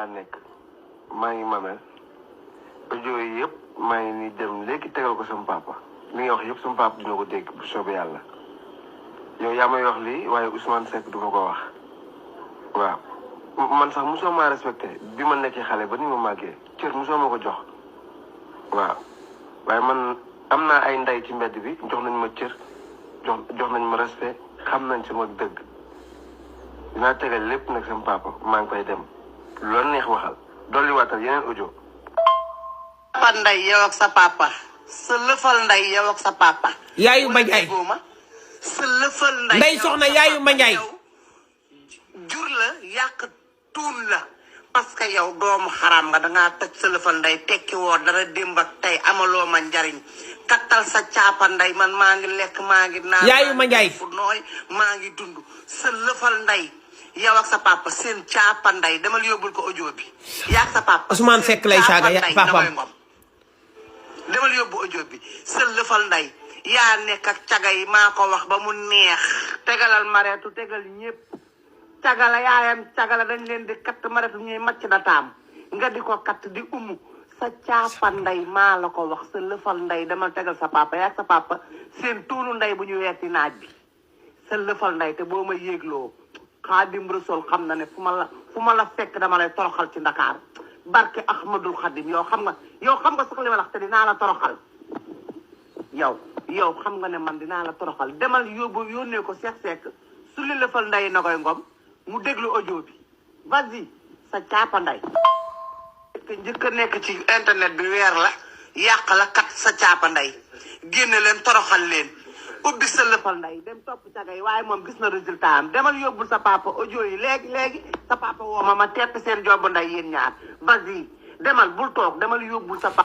laa nekk maa ngi mamel audio yi yëpp maa ngi ni dem léegi tegal ko sama papa li nga wax yëpp sama papa dina ko dégg bu soobee yàlla yow yaa may wax lii waaye Ousmane Seck du ma ko wax waaw man sax mosoo maa respecté bi ma nekkee xale ba ni ma màggee cër mosoo ma ko jox waaw waaye man am naa ay ndey ci mbedd bi jox nañ ma cër jox nañ ma respect xam nañ sama dëgg dinaa tegal lépp nag sama papa maa ngi koy dem loolu neex waxal dolli waatal yeneen audio. papa nday yow ak sa papa sa lëfal nday yow ak sa papa. yaayu ma Njaay sa lëfal nday nday soxna yaayu ma Njaay jur la yàq tuun la parce que yow doomu xaram nga dangaa toj sa lëfal nday tekki woo dara démb ak tey amaloo ma njariñ kattal sa caapa nday man maa ngi lekk maa ngi naan yaayu ma Njaay fu nooy maa ngi dund sa lëfal nday yow ak sa papa seen caapa nday demal yóbbul ko audio bi yaa ak sa papa Ousmane Seck lay saaga ya papaam demal yóbbu audio bi sa lëfal nday yaa nekk ak caga yi maa ko wax ba mu neex tegalal mareetu tegal ñépp cagala yaayam cagala dañ leen di katt mareetu ñuy macc da taam nga di ko katt di umu sa caapa nday maa la ko wax sa lëfal nday demal tegal sa papa yaa ak sa papa seen tuunu nday bu ñu weeti naaj bi sa lëfal nday te boo ma yéegloo Xaadim Rasul xam na ne fu ma la fekk dama lay toroxal ci Ndakaar barke Ahmadul Xadim yow xam nga sax li ma wax te dinaa la toroxal yow xam nga ne man dinaa la toroxal demal yónnee ko Cheikh Seck su li lëfal nday na koy ngom mu déglu audio bi vas-y sa caapa nday njëkk a nekk ci internet bi weer la yàq la kat sa caapa nday génne leen toroxal leen ubbi sa lëfal nday dem topp caga yi waaye moom gis na résultat am demal yóbbul sa papa audio yi léegi sa papa woo ma tepp seen jobu nday yéen ñaar vas-y demal bul toog demal yóbbul sa papa